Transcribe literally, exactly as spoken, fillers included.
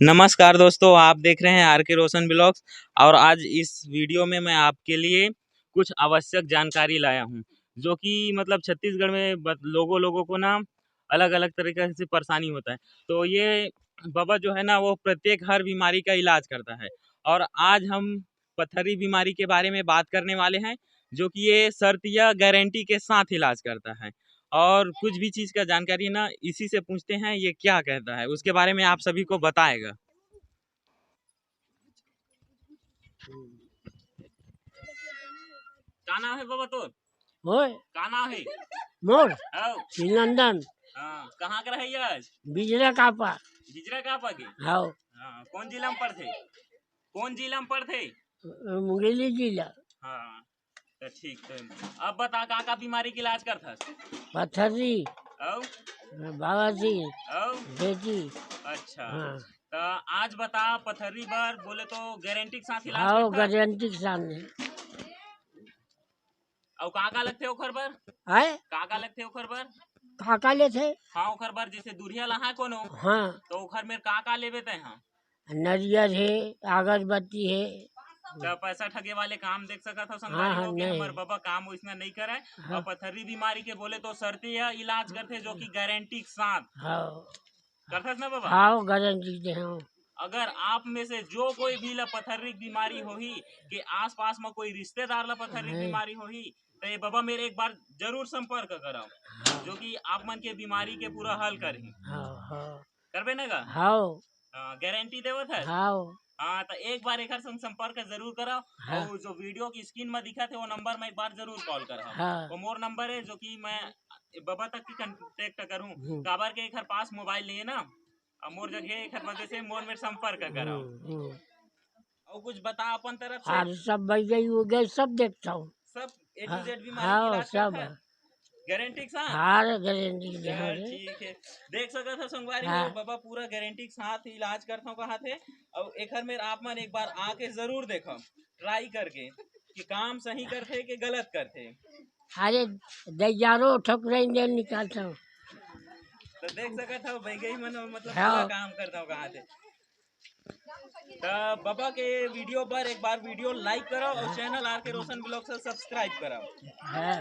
नमस्कार दोस्तों, आप देख रहे हैं आर के रोशन ब्लॉग्स। और आज इस वीडियो में मैं आपके लिए कुछ आवश्यक जानकारी लाया हूं, जो कि मतलब छत्तीसगढ़ में बत-, लोगों लोगों को ना अलग अलग तरीके से परेशानी होता है। तो ये बाबा जो है ना, वो प्रत्येक हर बीमारी का इलाज करता है। और आज हम पथरी बीमारी के बारे में बात करने वाले हैं, जो कि ये शर्त या गारंटी के साथ इलाज करता है। और कुछ भी चीज़ का जानकारी ना इसी से पूछते हैं, ये क्या कहता है, उसके बारे में आप सभी को बताएगा। का नाम है बाबा तोर? ओए, का नाम है? मोर? हव। नंदन। हाँ, कहाँ के रहे आज? बिजरा कापा। बिजरा कापा के? हव। हाँ, कौन जिला में पड़थे? कौन जिला में पड़थे? मुंगेली जिला। हाँ, तो ठीक है। अब बता, का का बीमारी के इलाज करथस? पथरी। अउ? बावासी। अउ? बेटी। अच्छा। हाँ। तो आज बता, पथरी बर बोले तो गारंटी के साथ इलाज हाँ, करथस? गारंटी के सामने। अउ का का लगथे ओखर बर? आय? का का लगथे ओखर बर? का का लेथे? हाँ, ओखर बर जैसे दुरिहा ला है कोनो, हाँ। तो ओखर मेर का का लेबे तैं हा? नरियर हे, अगरबत्ती हे। त पैसा ठगे वाले काम देख सकत हव संगवारी हाँ, हो कि नहीं। हमर बबा काम वैसना नहीं करे। हाँ। और पथरी बीमारी के बोले तो शर्ती है इलाज करथे, जो कि गारंटी के साथ। हाँ। करथस ना बबा? हाँ, गारंटी दे हव। अगर आप में से जो कोई भी ला पथरी की बीमारी होही, के आसपास में कोई रिश्तेदार ला पथरी की हाँ। बीमारी होही, तो ये बबा मेरे एक बार जरूर संपर्क करव, हाँ। जो कि आप मन के बीमारी के पूरा हल करही। हाँ, हाँ। करबे ना गा? हाँ। हाँ, गारंटी देवत है? हाँ। हाँ, तो एक बार एकर संग संपर्क जरूर करव। हाँ। और जो वीडियो की स्क्रीन में दिखत है, वो नंबर में एक बार जरूर कॉल करव। हाँ। वो मोर नंबर है, जो कि मैं बबा तक की कॉन्टैक्ट करूँ। हम्म। काबर के एकर पास मोबाइल नहीं है ना, अब मोर जगह एकर वजह से मोर मेर संपर्क करव। हम्म, हम्म। और कुछ बता अपन तरफ से। और सब बजई उजई सब देखता हूँ। सब A to हाँ, Z बीमारी हाँ, के इलाज सब करत है। गारंटी के साथ? हाँ, गारंटी के साथ चल, है। ठीक है। देख सकत हो संगवारी हाँ। हो, बाबा पूरा गारंटी के साथ इलाज करत हूँ कहा थे। और एकर मेर आप मन एक बार आके जरूर देखो, ट्राई करके, कि काम सही करथे कि गलत करथे। अरे, दइयारो ठकुराइन दे निकालता हूँ। तो देख सकत हो, बैगई मन मतलब हाँ। पूरा काम करता हूँ कहा थे। त बबा के वीडियो बर एक बार वीडियो लाइक करव और चैनल आर के रोशन ब्लॉग से सब्सक्राइब करव। हाँ।